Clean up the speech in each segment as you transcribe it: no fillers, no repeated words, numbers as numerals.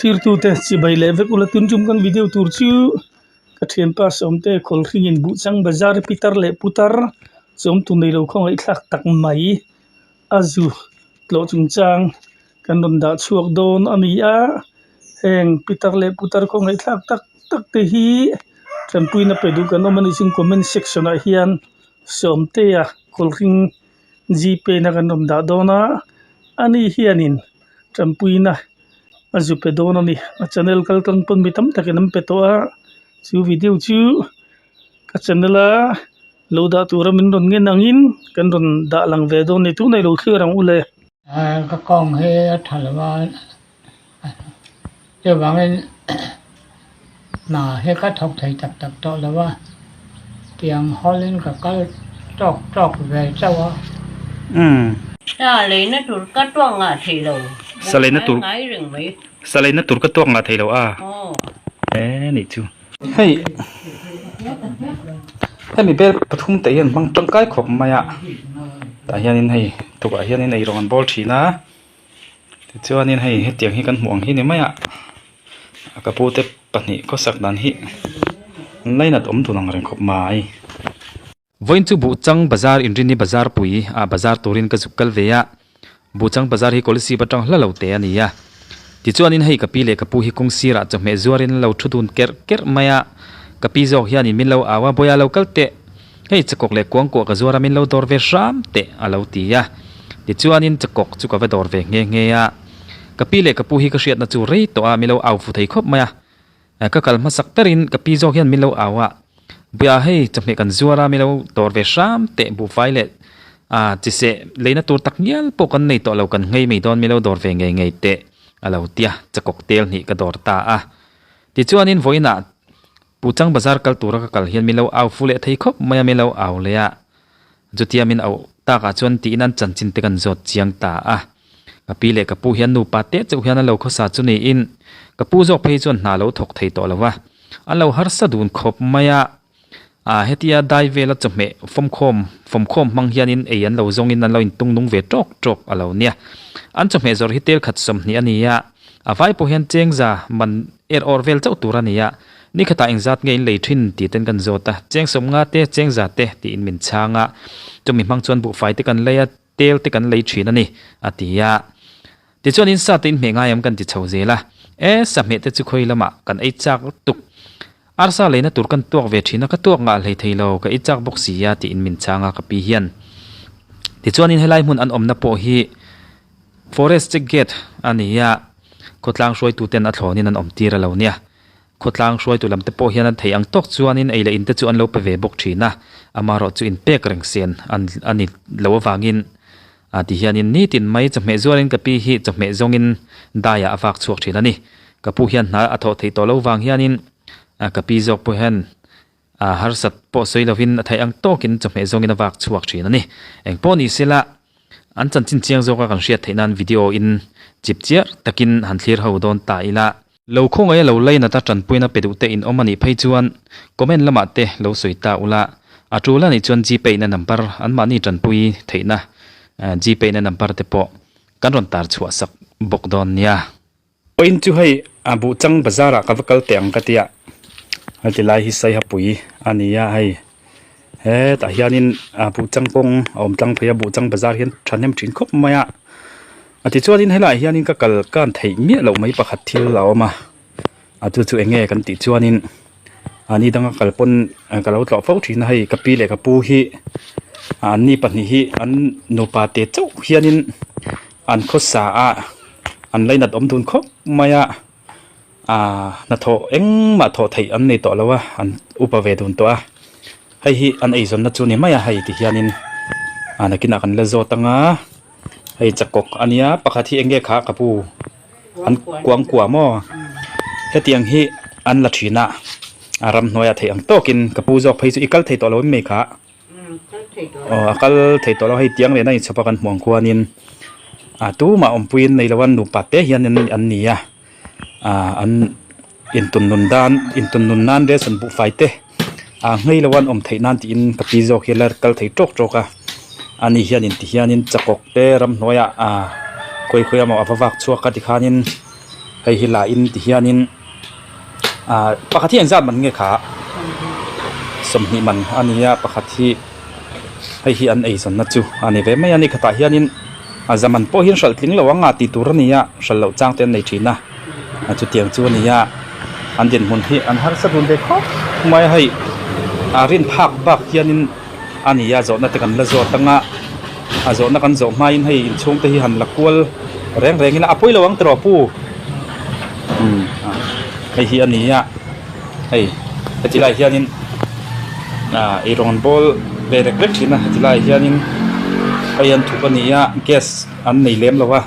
Thlirtute chibai leh vek ula tun tum kan video tur chu ka thianpa sawmte khawlhringin buhchang bazar pitar leh putar chawm tu neilo khawngaihthlak tak mai a zu tlawh chungchang kan rawn dah chhuak dawn a ni a heng pitar leh putar khawngaihthlak tak tak te hi tanpuina pe duh kan awm a nih chuan comment section ah hian sawmtea khawlhring gpay na kan rawn dah dawn a ani hianin tanpuina a zu pe dawn a ni a channel kal tlang pawn mi tam takin an pe tawh a chu video chu ka channel a lo dah tura min rawn ngen angin kan rawn dah lang ve dawn a ni tunah i lo thlir ang u le. Ka kawng hi a tha lo a chuvangin hna hi ka thawk thei tak tak tawh lo a tiang hawlin ka kal tawk tawk ve chauh a. Sa leina tur ka tuak ngah thei lo. Sa leina tur ngai reng mai. Sa leina tur ka tuak ngah thei lo a. Aw. E nih chu. Hei hemi bel pathum te hian hmang tangkai khawp mai a tah hianin hei tukah hianin eirawng an bawl thin a tichuanin hei hetiang hi kan hmuh ang hi ni mai a ka pu te pahnih khawsak dan hi an lainat awm dun ang reng khawp mai. Vawiin chu Buhchang bazar inrinni bazar pui ah bazar turin ka zuk kal ve a, Buhchang bazar hi Kolasib atang hla lo te a ni a. Tichuanin hei ka pi leh ka pu hi kawng sirah chawhmeh zuarin an lo thu dun kerh kerh mai a, ka pi zawk hianin min lo au a, Bawia lo kal teh, hei chakawk leh kuangkuah ka zuar a min lo dawr ve hram teh a lo ti a. Tichuanin chakawk chu ka va dawr ve nghe nghe a, ka pi leh ka pu hi ka hriatna chu rei tawh a, min lo au fu thei khawp mai a. Ka kal hmasak berin ka pi zawk hian min lo au a, Buia hei chawhmeh kan zuar a, min lo dawr ve hram teh buhfai leh a chiseh leina tur tak ngial pawh kan nei tawh lo kan nghei mai dawn min lo dawr ve ngei ngei teh a lo tia chakawk tel hnih ka dawr ta a. Tichuanin vawiinah Puchang bazar kal tura ka kal hian min lo au fu leh thei khawp mai a min lo au leh a, chutia min auh takah chuan tiin an chanchin te kan zawt chiang ta a. Ka pi leh ka pu hian nupa teh chauh hian an lo khawsa chu niin ka pu zawk phei chuan hna lo thawk thei tawh lo va, an lo harsa dun khawp mai a. Aa hetia dai vela chawhmeh fawmkhawm fawmkhawm hmang hianin ei an lo zawngin an lo intung nung ve tawk tawk a lo nia. An chawhmeh zawrh hi tel khat 20 a ni a, a vai pawh hian chengza man er awr vel chauh tur a ni a, ni khatah engzat nge in lei thin tih ten kan zawt a, cheng 50 te chengza te tiin min chhang a, chumi hmang chuan buhfai te kan lei a, tel te kan lei thin a ni, a ti a. Tichuan in sa te in hmeh ngai am kan ti chho zel a, e sa hmeh te chu khawi lamah kan ei chak tuk. Arsa leina tur kan tuak ve thin a, ka tuak ngah hlei thei lo, ka ei chak bawk si a tiin min chhang a ka pi hian. Tichuan in helai hmun an awmna pawh hi Forest check gate a ni a, khawtlang hruaitu ten a thlawnin an awm tir a lo nia. Khawtlang hruaitu lam te pawh hian an theih ang tawk chuanin ei leh in te chu an lo pe ve bawk thin a, amaherawh chu inpek reng sen an a ni lo avangin a ti hianin nitin mai chawhmeh zuarin ka pi hi chawhmeh zawngin daiah a vak chhuak thin a ni. Ka pu hian hna a thawh theih tawh lo vang hianin ka pi zawk pawh hian a harsat pawh sawi lovin a theih ang tawkin chawhmeh zawngin a vak chhuak thin a ni. Engpawh ni sela an chanchin chiang zawka kan hriat theih nan video in chip chiar takin han thlir ho dawn ta ila. Lo khawngaih a lo lainat a tanpuina pe duh te in awm a nih phei chuan comment lamah te lo sawi ta ula, a tul a nih chuan Gpay na number an mahni tanpui theihna Gpay na number te pawh kan rawn tar chhuah sak bawk dawn nia. Point chu hei a Buhchang bazar ah ka va kal teh ang ka tia, heti lai hi Saihapui a ni a hei hetah hianin Buhchang kawng a awm tlang phei a Buhchang bazar hian thahnem thin khawp mai a. A tichuanin helaiah hianin ka kal kan theih miah loh mai pakhat thil a awm a, a chu chu eng nge kan tih chuanin a ni danga kal pawn ka lo tlawh fo thin a hei ka pi leh ka pu hi an ni pahnih hi an nupa te chauh hianin an khawsa a an lainat awm dun khawp mai a ah hnathawh engmah thawh theih an nei tawh lo a an upa ve dun tawh a hei hi an eizawnna chu ni mai a hei ti hianin ah nakinah kan la zawt ang a. Hei chakawk a nia pakhat hi eng nge kha ka pu an kuangkuah maw hetiang hi an la thin a a ramhnuaiah theih ang tawkin ka pu zawk phei chu i kal thei tawh lo em mai kha aw a kal thei tawh lo hei tiang leh na inchhawp a kan hmuh ang khuanin a tumah awmpuiin nei lo a nupa te hian an ni a ah an intun nun dan intun nun nan ration buhfai te ah nghei lo an awm theih nan tiin ka pi zawk hi a la kal thei tawk tawk a ani hianin ti hianin chakawk te ramhnuaiah ah khawi khawi emaw a va vak chhuak a tikhanin Hei hi la in ti hianin ah pakhat hi engzat man nge kha 20 man a ni a pakhat hi hei hi an eizawnna chu a ni ve mai a ni khatah hianin a zaman pawh hian hralh tling lo ang a tih tur a ni a hralh loh chang te an nei thin a a chutiang chu a ni a an dinhmun hi an harsa dun ve khawp mai a hei a rin phak bak hianin a ni a zawhna te kan la zawt ang a a zawhna kan zawh hmain hei inchhung te hi han la kual reng reng ila a pawi lo ang tiraw pu umm hei hi a ni a hei heti lai hianin ah eirawng an bawl ve rek rek thin a heti laiah hianin hei an thup a ni a gas an nei lem lo a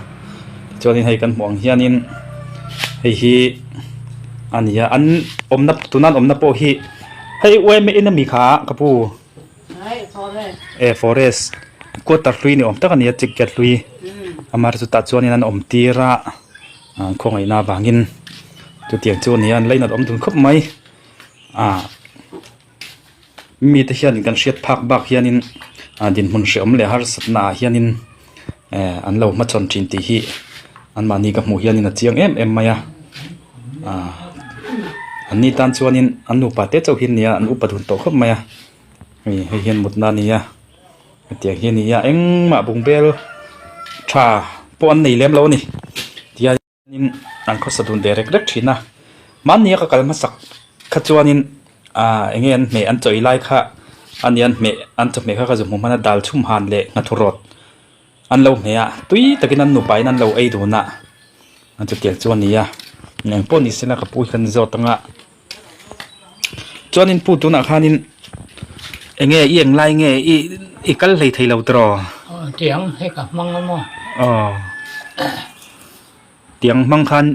tichuanin hei kan hmuh ang hianin hei hi a ni a an awmna tuna an awmna pawh hi hei yma in ami kha ka pu. E forest quarter hlui ni awm tak a ni a chiket hlui amar chutah chuanin an awm tir a an khawngaihna avangin chutiang chu a ni a an lainat awm dun khawp mai ah mite hianin kan hriat phak bak hianin ah dinhmun hreawm leh harsatna ah hianin eh an lo hmachhawn thin tih hi anmahni ka hmuh hianin a chiang em em mai a ah an ni tan chuanin an nupa te chauh hi an ni a an upa dun tawh khawp mai a hei hei hian mutna a ni a hetiang hi a ni a engmah bungbel tha pawh an nei lem lo a ni tihian in an khawsa dun ve rek rek thin a mahni a ka kal hmasak kha chuanin ah eng nge an hmeh an chawi lai kha a ni an hmeh an chawhmeh kha ka zu hmu hman a dal chhum han leh nghathu rawt an lo hmeh a tui takin an nupa in an lo ei dun a chutiang chu a ni a eng pawh ni sela ka pu hi kan zawt ang a chuanin pu tunah khanin eng nge i eng lai nge i i kal hlei thei lo tiraw? Aw tiang hei ka hmang a maw? Aw tiang hmang khan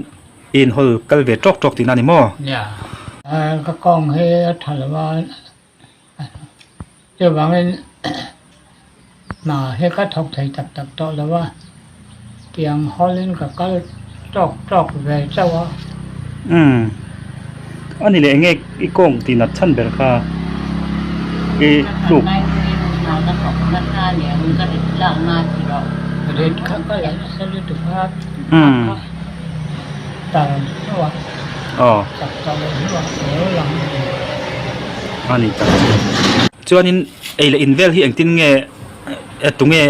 i inhawl kal ve tawk tawk tihna a ni maw? Nia ka kawng hi a tha lo a chuvangin hna hi ka thawk thei tak tak tawh lo a tiang hawlin ka kal tawk tawk ve chauh a. Umm a ni leh enge i kawng tih nat chhan ber kha i tluk. Rit kha ka la nasa lutuk a tar hnuah chak tawh loh hnuah ka lo lang a ni. A ni tak chu. Chuanin ei leh in vel hi engtin nge tunge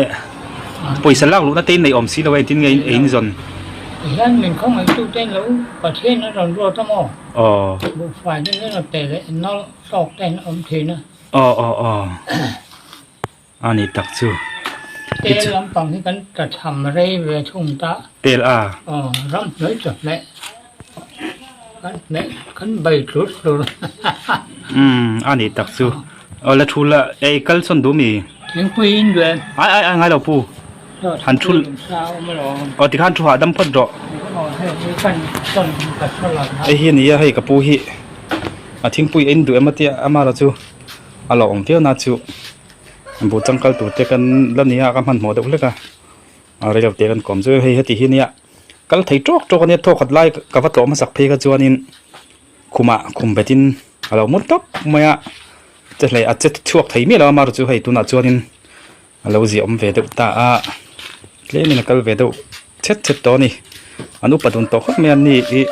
pawisa lak luhna te in nei awm si lo a engtin nge ei in zawn? Tihian min khawngaihtu te lo Pathian a rawn ruat a maw? Aw. Buhfai te hian a pe leh nawlh tawk te hian a awm thin a. Aw aw aw. A ni tak chu. Tel lampang hi kan ta tham rei ve thung ta. Tel a? Aw, ram hnuai chu hmeh. Kan hmeh kan bai tlur tlur. Umm, a ni tak chu. Aw la thu la, ei kal sawn duh mi? Thingpui in duh em? Ai ai ai ngai lo pu. Han thu Aw tikhan thu hahdam phawt rawh. Hei hi a ni a, hei ka pu hi a thingpui a in duh em a tia amah chu a lo awm viau na chu. Buh changkal tur te kan la ni a ka hmanhmawh deuh hlek a a reilo te kan kawm chu hei heti hi nia kal thei tawk tawk a nia thaw khat lai ka va tlawh hmasak phei kha chuanin khumah khum betin a lo mu tawp mai a che hlei a che chhuak thei miah lo a amaherawhchu hei tunah chuanin a lo ziah awm ve deuh ta a tlemin a kal ve deuh chhet chhet tawh a ni an upa dun tawh khawp mai a ni ih.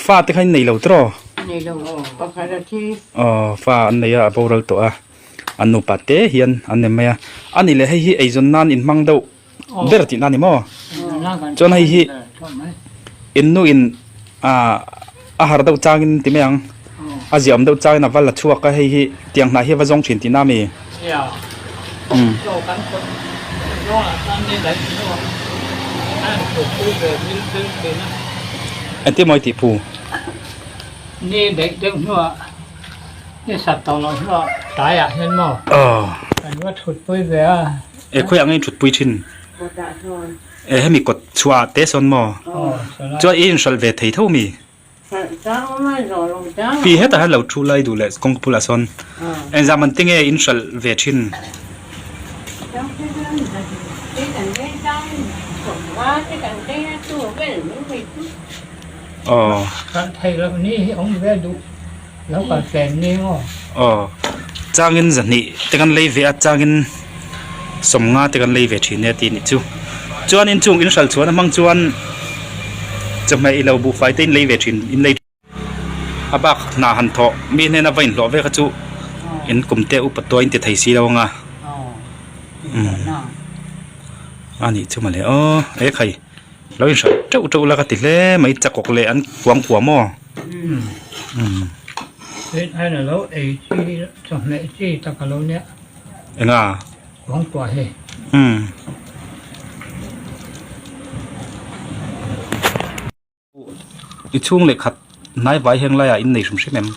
Fa te kha in nei lo tiraw? Nei lo, pakhat a thi. Aw, fa an nei a, a boral tawh a. An nupa te hian an nem mai a. A ni leh hei hi eizawn nan in hmang deuh ber tih na ni maw? Chuan hei hi in nu in ah a har deuh changin ti mai ang. A ziah awm deuh changin a va la chhuak a, hei hi tiang hnah hi a va zawng thin tih na mi? Engtin maw i tih phu? Ni daih deuh hnuah ni sat tawh loh hnuah tlaiah hian maw kan va thutpui ve a. E khawiah nge i thutpui thin? E hemi kawt chhuah te sawn maw? Chuan i inhralh ve thei tho mi? Pi hetah hian lo thu lai duh leh kawngka bulah sawn engzah man te nge in hralh ve thin? Aw. Aw changin zahnih te kan lei ve a changin sawmnga te kan lei ve thin e tih a nih chu. Chuanin chung in hralh chhuahna hmang chuan. Chawhmeh i lo buhfai te in lei ve thin in lei a bak hna han thawh mi hnena va inhlawh ve kha chu in kum te upa tuai in ti thei si lo ang a a nih chu mawle aw he khai lo inhralh teuh teuh la ka ti hle mai chakawk leh an kuang kuah maw enga. Kuangkuah hi. Umm. I chhung leh khat hnai vai heng laiah in nei hrim hrim em?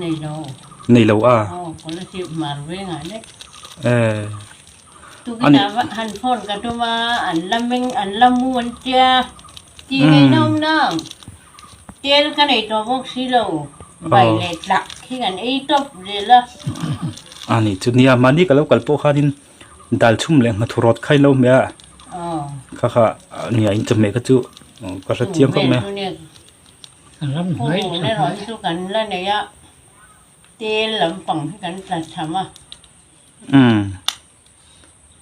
Nei lo. Nei lo a? Aw, scholarship mar vengah lek. Eh. Tukin ah han phone ka tum a, an la meng, an la mu an tia. Ti ngei na awm nang. Tel ka nei tawh bawk si lo, bai leh tlak hi kan ei tawp zel a. A nih chu nia, mahni ka lo kal pawh khanin dal chhum leh nghathu rawt kha in lo hmeh a, kha kha nia in chawhmeh kha chu ka hre chiang khawp mai a. Pu erawh chu kan la nei a, tel lampang hi kan tla tham a. Umm.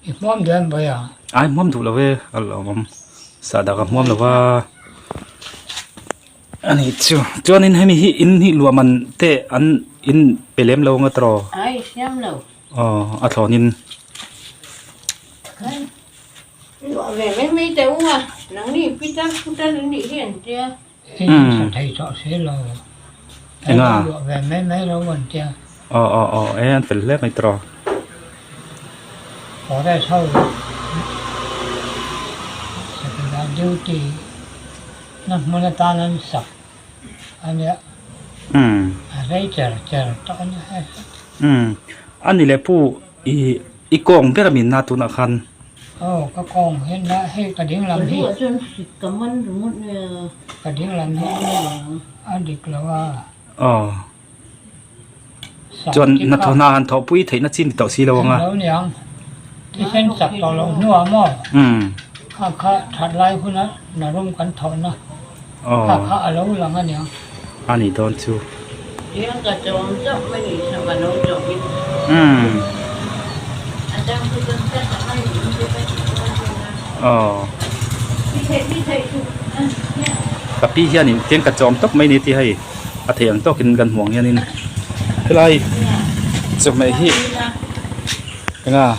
I hmuam duh em vawi a? Ai hmuam duh lo e, a lawmawm. Sahdah ka hmuam lo va. A nih chu. Chuanin hemi hi in hi luah man te an in pe lem lo anga tawh? Ai siam lo. Aw a thlawnin. Luah ve mai mai teh u a, nangni pitar putar an nih hi an tia. In sa thei tawh si lo. Enga? Luah ve mai mai lo an tia. Aw aw aw e an fel hle mai tawh. Forest ho secondary duty na hmun atan an sak a nia. Umm. A rei cher cher tawh a nia hei. Umm. A ni leh pu i I kawng ber a min na tunah khan. Aw ka kawng hi na hei ka ding lam hi. Ka duh chuan hrik ka man ringawt nia. Ka ding lam hi a dik lo a. Aw. Chuan hnathawh hna han thawhpui theihna chin ni tawh si lo ang a. Lo niang. Thisen chak tawh loh hnuah maw. Kha kha that lai huna na rum kan thawhna. Kha kha a lo lang a niang. A nih dawn chu. Riang ka chawm chauh mai ni sava lo chawmin. Umm. A dang chu kan ta ta mai ni in te ka tih dawn chen a. Aw. Ni theih ni theih chu a nia. Ka pi hianin tiang ka chawm tawp mai ni tih hei a theih ang tawkin kan hmuh ang hianin helai chawhmeh hi enga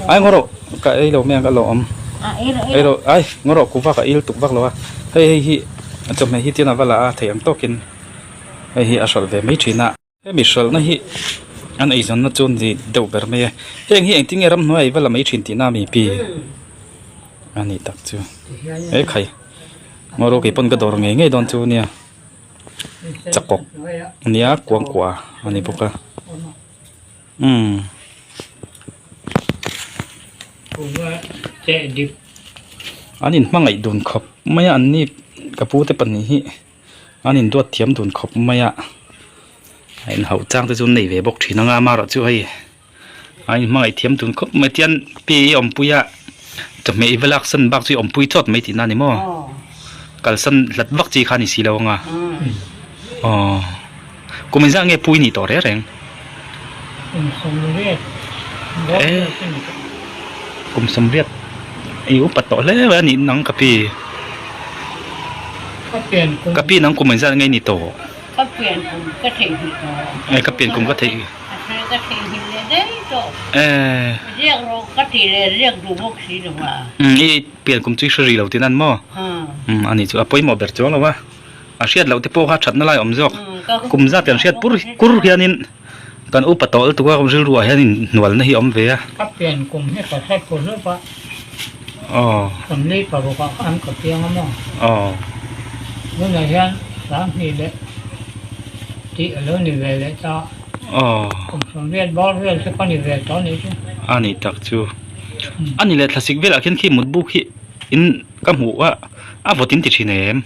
ai ngaw rawh ka ei lo mai ang ka lawm. Ei rawh ai ngaw rawh kuva ka il tuk vak lo a hei hei hi chawhmeh hi tian a va la a theih ang tawkin. Hei hi a hralh ve mai thin a. Hemi hralhna hi an eizawnna chu ni deuh ber mai a. Heng hi engtin nge ramhnuai a i va la mai thin tihna a mi pi a ni tak chu. He khai ngaw ro kei pawn ka dawr ngei ngei dawn chu nia chakawk ania kuangkuah a ni bawk a umm. An inhmangaih dun khawp mai a an ni ka pu te pahnih hi. An induat thiam dun khawp mai a, a inhauh chang te chu an nei ve bawk thin ang a amaherawh chu hei a inhmangaih thiam dun khawp mai tian pi i awmpui a chawhmeh i va lak san bak chu i awmpui chawt mai tihna a ni maw kalsan hlat vak chi kha a ni si lo ang a aw kum engzah nge pui ni tawh reng reng kum sawmriat i upat tawh hle mai a nih nang ka pi ka pi nang kum engzat nge ni tawh ka pian kum ka theihnghilh tawh eh ka pian kum ka theih ka theihnghilh leh daih tawh eh riak rawh ka tih leh riak duh bawk si lo a i pian kum chu i hre rih lo tih nan maw a nih chu a pawimawh ber chuang lo a. A hriat loh te pawh kha thatna lai a awm zawk. Kum zat kan hriat pur kur hianin kan upa tawh lutuk a rilru ah hian inhnualna hi a awm ve a. Ka pian kum hi ka hre pur hlauh a. Aw. Family paruk ah khan ka piang a maw. Aw. Tunah hian sanghnih leh tih a lo ni ve leh ta. Aw. Kum sawmriat bawr vel chu ka ni ve tawh a nih chu. A nih tak chu. A ni leh thlasik velah khian khi mutbu khi in ka hmuh a a vawt in ti thin em?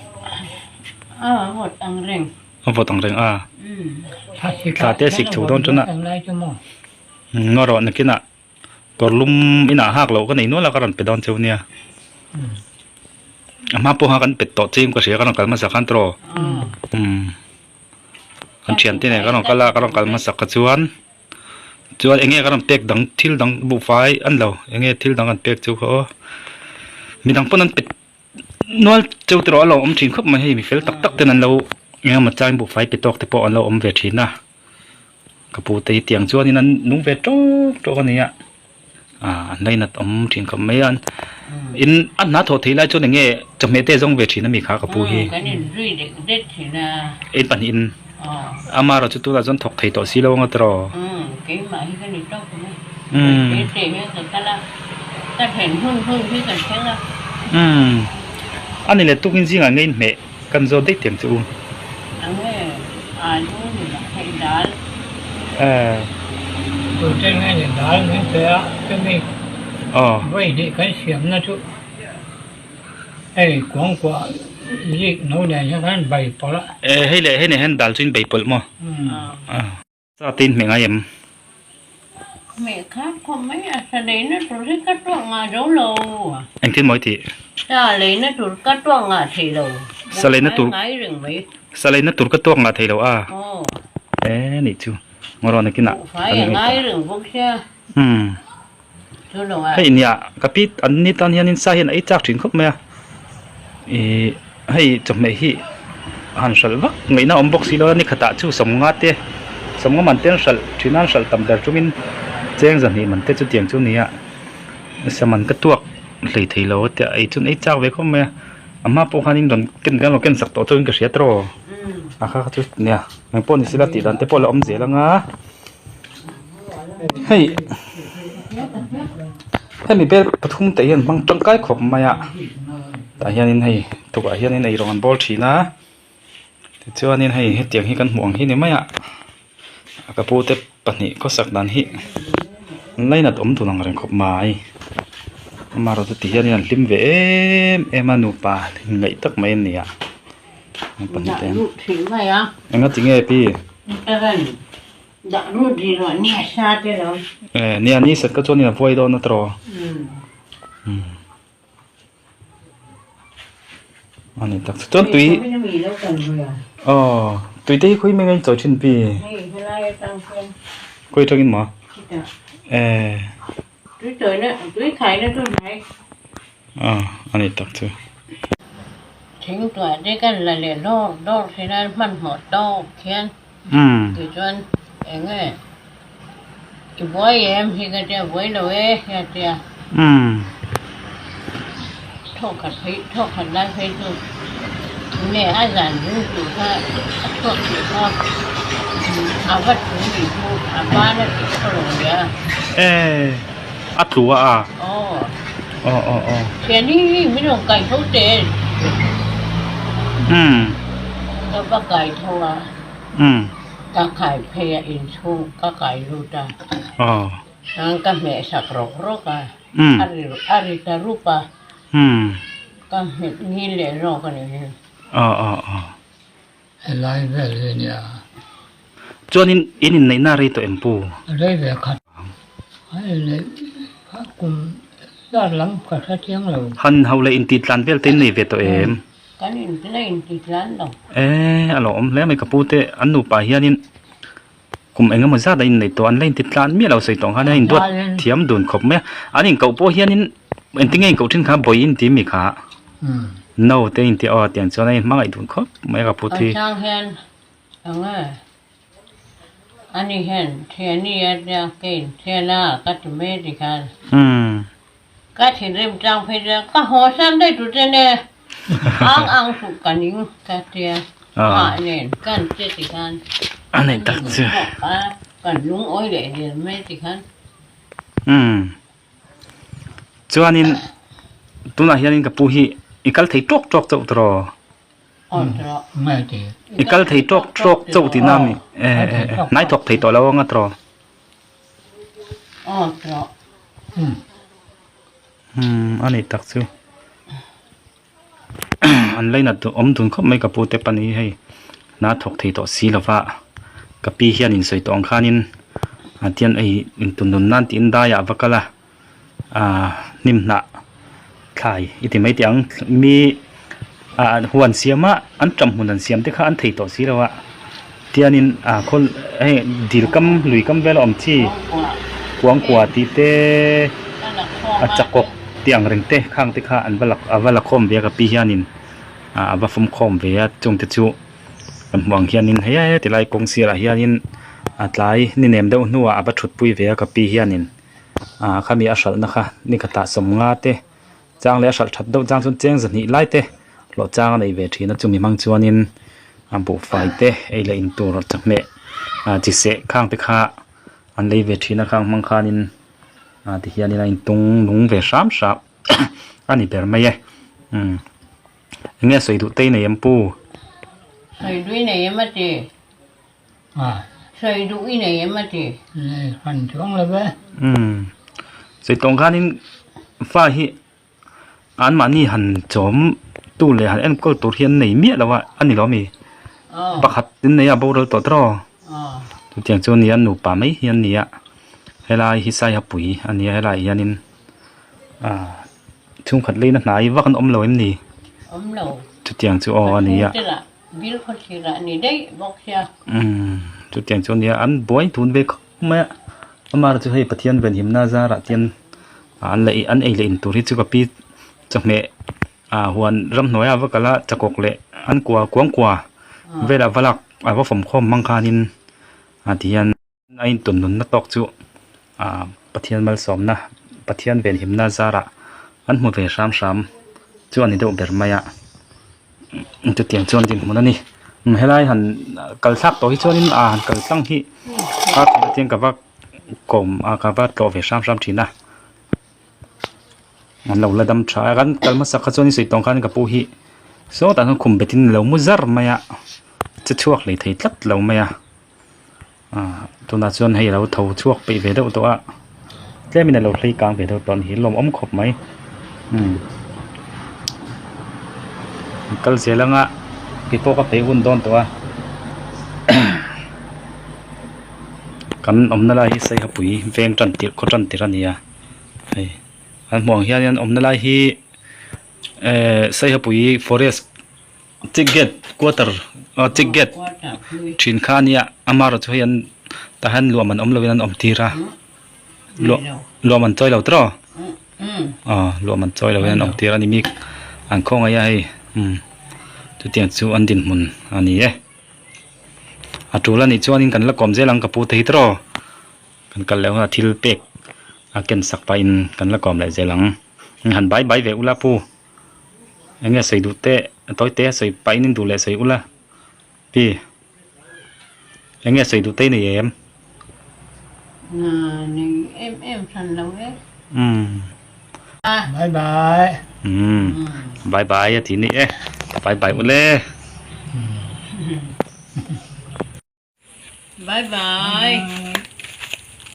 A vawt ang reng. A vawt ang reng a. Thla te a sik chho dawn tan a. Ngaw rawh nakinah kawr lum inah hak loh ka nei nual a ka rawn pe dawn cheu nia. A hma pawha kan pet tawh chim ka hria ka rawn kal hmasa khan tawh. Kan thiante nen ka rawn kal a ka rawn kal hmasa kha chuan chuan eng nge ka rawn pek dang thil dang buhfai an lo eng nge thil dang an pek chu kha aw midang pawn an pet. Nual cheu te erawh a lo awm thin khawp mai hei mi fel tak tak ten an lo eng emaw chang buhfai pe tawk te pawh an lo awm ve thin a ka pu te hi tiang chuanin an nung ve tawk tawk a ni a ah an lainat awm thin khawp mai a in a hna thawh theih lai chuan eng nge chawhmeh te a zawng ve thin a mi kha ka pu hi in pahnihin amaherawh chu tunah chuan thawk thei tawh si lo ang a tiraw. Umm a ni leh tukin zingah nge inhmeh kan zawt daih tiang che u. Hei leh hei nen hian dal chu in bei pawlh maw? Sa te in hmeh ngai em? Hmeh kha khawp mai a, sa leina tur hi ka tuak ngah zo lo. Engtin maw i tih? Sa leina tur ka tuak ngah thei lo. Sa leina tur ngai reng mai. Sa leina tur ka tuak ngah thei lo a. Aw. E nih chu. Ngawrawn nakinah. Buhfai a ngai reng bawk sia. Umm. Chu lo a. Hei nia ka pi an ni tan hianin sa hian a ei chak thin khawp mai a. Ih hei chawhmeh hi han hralh vak ngaihna awm bawk si lo a ni khatah chu sawmnga te sawmnga man te an hralh thin a an hralh tam ber chungin cheng zahnih man te chu tiang chu a ni a saman ka tuak hlei thei lo a tia ei chuan ei chak ve khawp mai a a hma pawh khanin rawn ken kan rawn ken sak tawh chuan ka hria tawh a kha kha chu nia engpawh ni sela tih dan te pawh a la awm zel ang a hei. Hemi bel pathum te hian hmang tangkai khawp mai a tah hianin hei tukah hianin eirawng an bawl thin a tichuanin hei hetiang hi kan hmuh ang hi ni mai a ka pu te pahnih khawsak dan hi an lainat awm dun ang reng khawp mai amaherawh chu ti hianin an hlim ve em em a nupa inngaih tak mai an ni a an pahnih te hian enga tinge pi. Dah lut rih rawh ni a sa te lo. Eh nia ni sat ka chuan in a vuai dawn a tawh. Um. Ani tak chu chuan tui. Aw tui te hi khawi mai nge in chawi thin pi. Khawi atangin maw? Eh. Tui chawi na tui khai na chu hnai. Ah ani tak chu. Thingtuah te kan la leh dawr dawr thin a hmanhmawh tawk khian. Tichuan eng nge i buai em hi ka tia buai lo e hi a tia. Thawk khat phei thawk khat lai phei chu nge a zan ring tur kha a chhuak tih kha a va thu nih chu a ban a tih khaw lo nia. E a tlu a a. Aw. Aw aw aw. Thiani min rawn kai tho teh. Ka va kai tho a. Ka khai phei a inchhung ka kai lut a. Chuan ka hmeh sak rawk rawk a. A ri a ri ta rup a. Ka hmet ngil leh zawk a ni hi. Helai vel hi a nia. Chuanin in inneihna rei tawh em pu? Rei ve khat. A inneih kum zat lam ka hre chiang lo. Han ho leh intih tlan vel te in nei ve tawh em? Kan in la intih tlan lo. E a lo awm hle mai ka pu te an nupa hianin kum eng emaw zat a inneih tawh an la inti tlan miah lo sawi tawh ang khan a induat thiam dun khawp mai a. An inkoh pawh hianin engtin nge inkoh thin kha bawi in ti mi kha no te inti aw tiang chuan a inhmangaih dun khawp mai a ka pu thi. An chang hian eng nge ani hian thiani a tia keiin thiana ka ti mai ti khan. Ka thinrim tlang phei chuan ka haw san daih tur che nia ang ang suh ka ning ka tia mah nen kan che ti khan a nei tak chu kan lungawi leh der mai ti khan umm chuanin tunah hianin ka pu hi i kal thei tawk tawk chauh tawh i kal thei tawk tawk chauh tihna a mi hnai thawk thei tawh lo anga tawh. Umm a nih tak chu an lainat duh awm dun khawp mai ka pu te pan hi hei hna thawk thei tawh si lova ka pi hian in sawi tawh ang khanin ah tian ei intun nun nan tiin daiah a va kal a ah hnim hnah thlai i ti mai teh ang mi ah huan siam a an ṭam hmun an siam te kha an thei tawh si lo a tianin ah khawl hei dil kam lui kam vel a awm chi kuangkua tih te a chakawk. tih ang reng te khang te kha an va la a va la khawm ve a ka pi hianin ah a va fawm khawm ve a chung te chu kan hmuh ang hianin hei ti lai kawng sirah hianin a tlai ni nem deuh hnuah a va thut pui ve a ka pi hianin ah khami a hralhna kha ni khatah sawmnga te chang leh a hralh that deuh chang chuan cheng zahnih lai te hlawh chang a nei ve thin a chumi hmang chuanin a buhfai te ei leh in tur chawhmeh ah chi seh khang te kha an lei ve thin a khang hmang khanin ah ti hianin a intung nung ve hram hram a ni ber mai e umm eng nge sawi duh te i nei em pu? Sawi duh i nei em a ti? Sawi duh i nei em a ti? Nei hran chuang lo ve. Umm sawi tawng khanin fa hi anmahni han chawm tu leh han enkawl tur hi an nei miah lo a a ni lo ami? Pakhat in nei a boral tawh tawh a chutiang chu a ni a nupa mai hi an ni a helai hi Saihapui a ni a helaiah hianin ah chhungkhat leina hnai vak an awm lo em ni? Chutiang chu aw a ni a. Bil khawthlir ah ni daih bawk sia. Umm chutiang chu ania an buai tun ve khawp mai a amah chu hei Pathian venhimna zarah chuan an la an ei leh in tur hi chu ka pi chawhmeh ah huan ramhnuai ah va kal a chakawk leh an kua kuang kua velah va lak a va fawmkhawm hmang khanin ah tihian. A intun nunna tawk chu ah Pathian malsawmna Pathian venhimna zarah an hmu ve hram hram chu a ni deuh ber mai a chutiang chuan dinhmun a ni helai han kal thlak tawh hi chuanin ah han kal tlang hi a ka va kawm a ka va tlawh ve hram hram thin a. An lo la dam tha a kan kal hmasak kha chuan i sawi tawng khan ka pu hi sawtah khan khum betin a lo mu zar mai a che chhuak hlei thei tlat lo mai a ah tunah chuan hei a lo tho chhuak peih ve deuh tawh a tlemin a lo hlei kang ve deuh tawh a ni hi lawmawm khawp mai umm kal zel anga keipawh ka peih hun dawn tawh a kan awmna lai hi Saihapui veng tan tirh khaw tan tirh a ni a. Hei an hmuh ang hian awmna lai hi ehh Saihapui forest check gate quarter aw check gate thin kha ania amaherawhchu hei an tah hian luah man awm lovin an awm tir a luah luah man chawi lo tawh aw luah man chawi lovin an awm tir a ni mi an khawngaih a hei umm chutiang chu an dinhmun a ni e a tul anih chuanin kan la kawm zel ang ka pu te hi tawh. Kan kal leh hunah thil pek a ken sak pahin kan la kawm leh zel ang. Han bai bai ve ula pu. Eng nge sawi duh teh tawi te a sawi pahin in duh leh sawi ula. Pi. Eng nge sawi duh te i nei em? Nei em em hran lo e. Umm. Bye bye. Umm. Bye bye a ti ni e. Bye bye ule. Bye bye.